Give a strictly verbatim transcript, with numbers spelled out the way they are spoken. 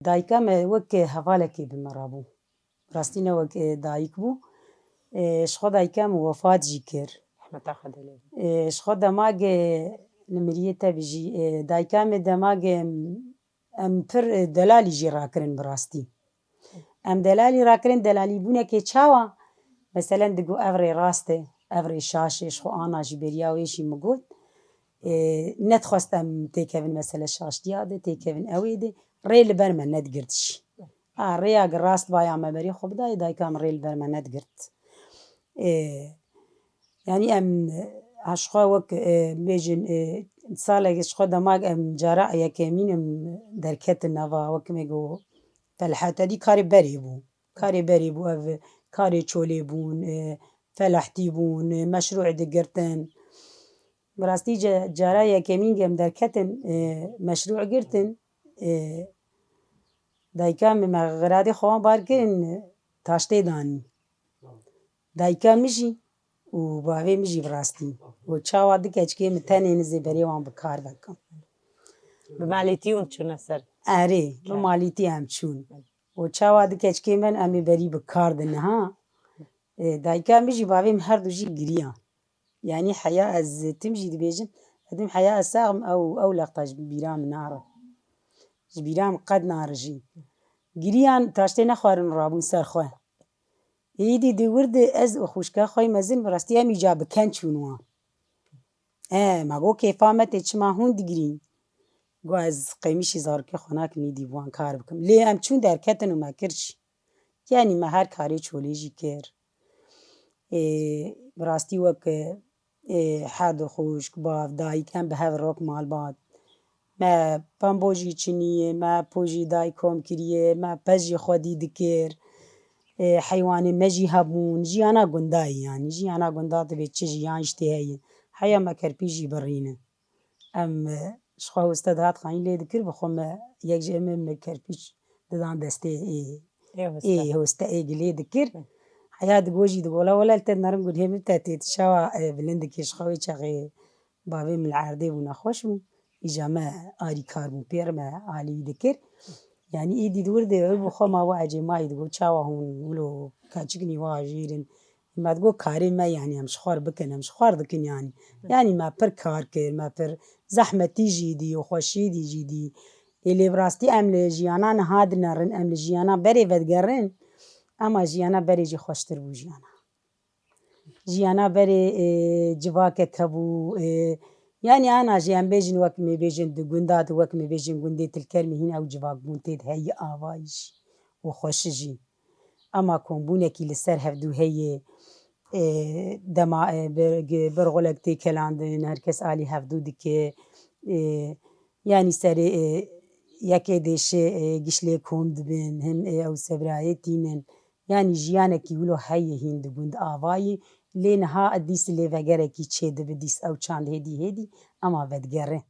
Dayika me wek hevalekê bi me re bû. Rastî ne wek, e, dayik bû. E, ji xwe dayika min wefat jî kir. Rehmeta Xwedê lê be. E, ji xwe demagê li miriyê te bijî. E, dayika min demagê em, em pir, e, delalî jî rakirin bi rastî. Em delalî rakirin, delalî bûnekê çawa? Meselen digo ev rê rast e, ev rê şaş e, ji xwe ana jî beriya wê jî min got. E, nedixwest em têkevin mesele şaştiya de, têkevin ewê de. Rê li ber me nedigirt jî. A, rêya gi rast ba ya me berê xwe bidayê, dayika min rê li ber me nedigirt. E, yanî em, e, ha ji xwe wek, e, bêjin, e, salek ji xwe demak em cara yekemîn em derketin nava wek me go felhet edî karê berê bû. Karê berê bû ev karê çolê bûn, e, felehtî bûn, e, meşrû digirtin. Bi rastî ce-, cara yekemîn em derketin, e, meşrû girtin, e, dayika min me xiradê xwe wan bar kirin, taştê danî. Dayika min jî û bavê min jî bi rastî. Û çawa du keçikê min tenê nizê berê wan bi kar vekim. Bi malîtî hûn çûne ser? Erê, bi malîtî em çûn. Û çawa du keçikê min em ê berî bi kar din niha. E, dayika min jî bavê min her du jî giriyan. Yanî heya ez tim jî dibêjim, ez tim heya ez sax im, ew, ew lexta ji bîra min nare. Ji bîra min qet nare jî. Giriyan taştê nexwarin rabûn ser xwe. Êdî di wir de ez û xwişka xwe yê mezin bi rastî em îca bi ken çûn wan. E, ma go kêfa me tê çima hûn digirîn? Go ez qêmişî zarokê xwe nakim, êdî bi wan kar bikim. Lê em çûn derketin û me kir jî. Yanî me her karê çolê jî kir. Ê, bi rastî wek, ê, her du xwişk, bav, dayik em bi hev rok malbat. Me pembo jî çinî, me po jî dayik kom kiriye, me pez jî xwedî dikir. Ê, heywanê me jî hebûn, jiyana gundayî yanî. Jiyana gunda divê çi jiyan jî tê heye. Heya me kerpî jî birîne. Em, e, ji xwe hoste dihat xanî lê dikir, bi xwe me yek ji em, em kerpîç didan destê ê, Ê hoste. Ê hoste ê gilê dikir. Hı. Heya digo jî digo, "La wele li te narim gunhê min te tê, tu çawa, e, bilind dikir?" Ji xwe wê çaxê bavê min li erdê bû, nexweş bû. Îja me arîkar bû, pêr me alî wî dikir. Yanî êdî di wir de ew bi xwe ma we ecêmayî digo, "Çawa hûn wilo keçiknî wa jêr in?" Me digot karê me, yanî em ji xwar bikin, em ji xwar dikin yanî. Yanî me pir kar kir, me pir zehmetî jî dî û xweşî dî jî dî. Ê lê bi rastî em li jiyana niha dinerin, em li jiyana berê vedigerin, ema jiyana berê jî xweştir bû jiyana. Jiyana berê, ê, civakek hebû, ê, yanî ana jî em bêjin wek me bêjin di gunda de, wek me bêjin gundê Tilkermê hîn ew civakbûn tê de heye avayî jî û xweşi jî. Ema kombûnekî li ser hevdû heye, e, dema, e, bir, gi-, birxulek tê kelandin, her kes alî hevdû dike, e, yanî serê, e, yekê dêşê, e, giş lê kom dibin, hin, e, ew sebrayê tînin. Yanî jiyanekî wilo heye hîn di gund avayî, lê niha dîs lê vegerekî çê dibe, dîs ew çand hêdî hêdî, ema vedigere.